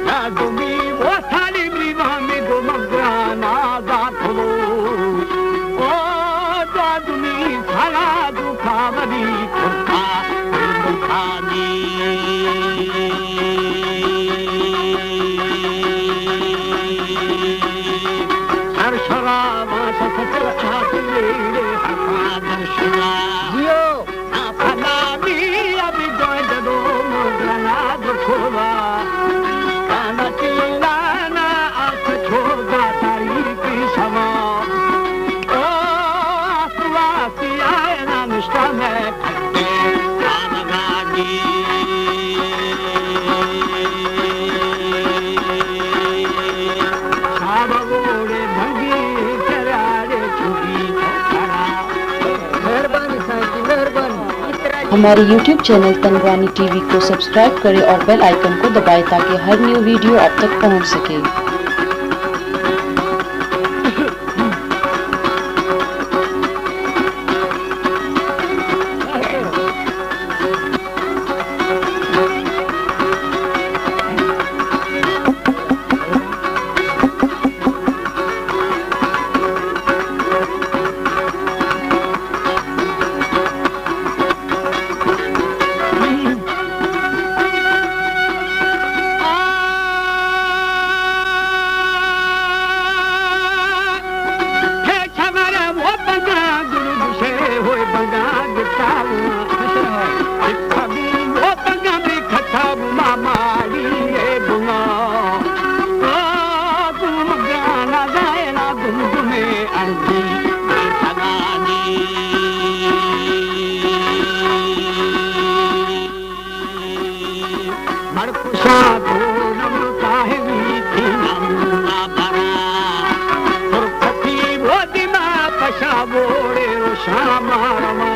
نازمی و سالی مریوان می گو مگرانا داتلو. او دادمی سالا دو پاولی ترکا بلبلانی. سر شرابا سفر آتلی حرفا در شما. جیو. سلامی ابی دوی ددو مگرنا دکھولا. کانا تیلانا آس چھوڑا تاریخی شما. او آسواسی آئے نا نشتا میں کھٹے سامگانی. سامگوڑے بھنگی چراڑے چھوڑی چھوڑا. مہربانی سائیں جی، مہربانی. ہمارے یوٹیوب چینل تنگوانی ٹی وی کو سبسکرائب کریں اور بیل آئیکن کو دبائیں تاکہ ہر نیو ویڈیو آپ تک پہنچ سکے۔ مڑکشا گونم صاحبی تینم نابرا، ترکتی وودی ما پشا بوڑے و شام آرما،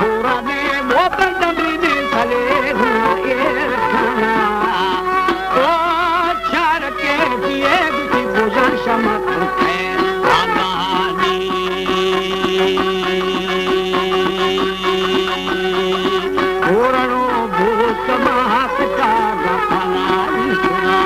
بورانے موبل دمینی سلے ہوں ایر کھانا، او چار کے دیے گی بوجا شما ترکے آگانی۔ پورنو بھوت ماس کا گپنا ایشنا۔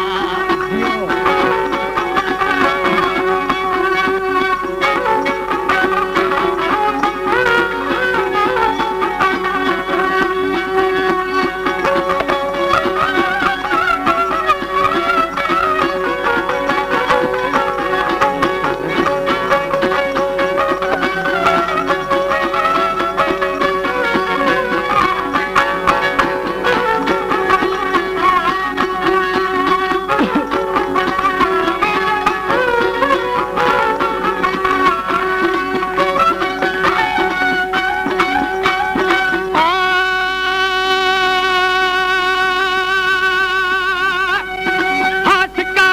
ہاسکا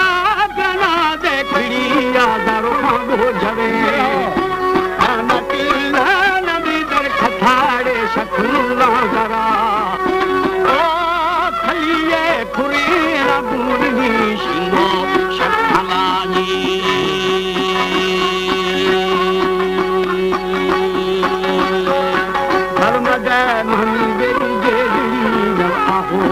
گنا دے کھڑی آ درو بوجھوے۔ آنا تیلا نبی در کھتاڑے شکلا درا۔ او کھلیے پھری ربونی شینا شکلانی۔ دھرم دے مندر جیڑی نہ آہو۔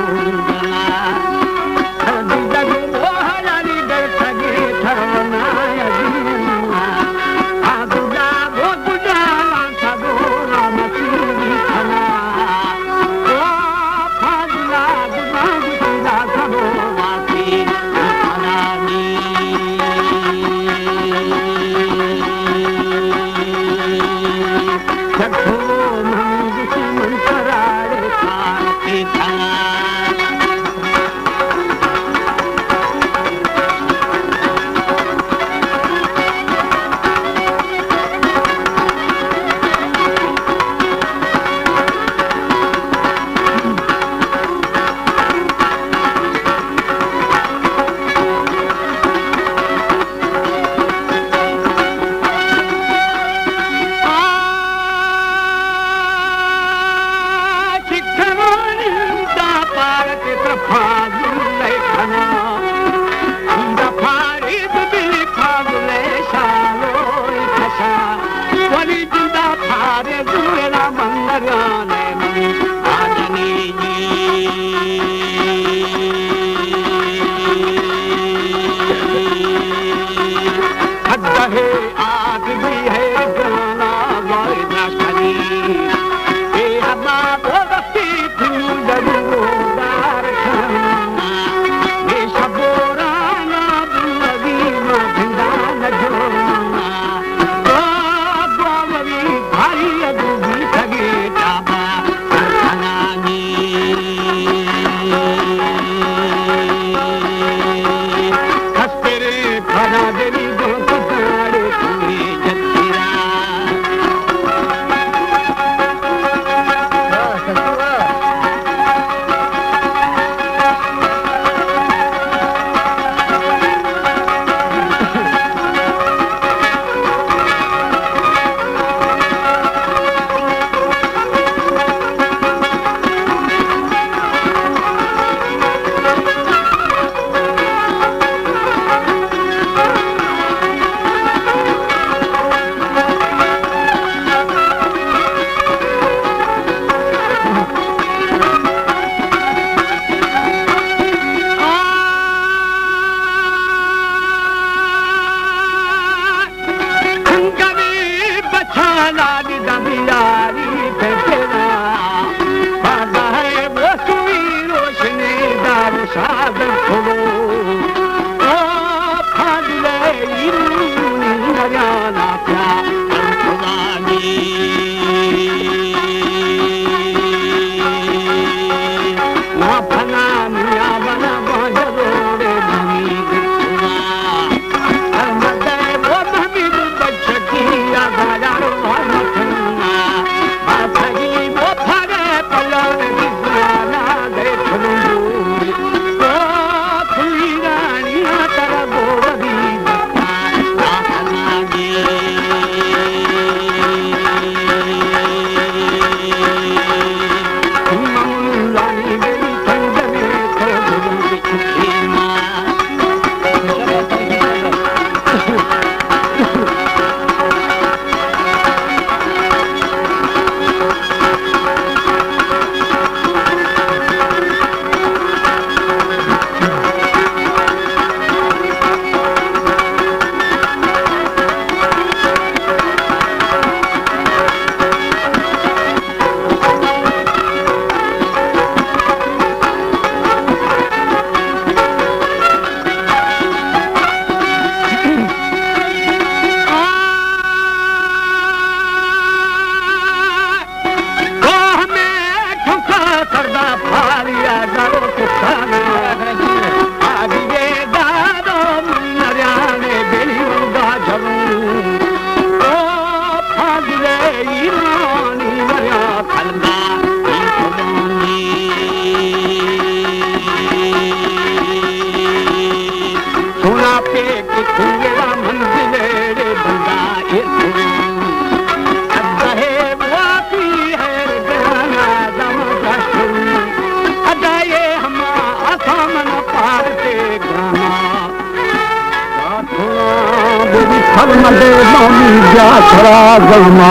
ہر مدے مامی بیا سرا زلما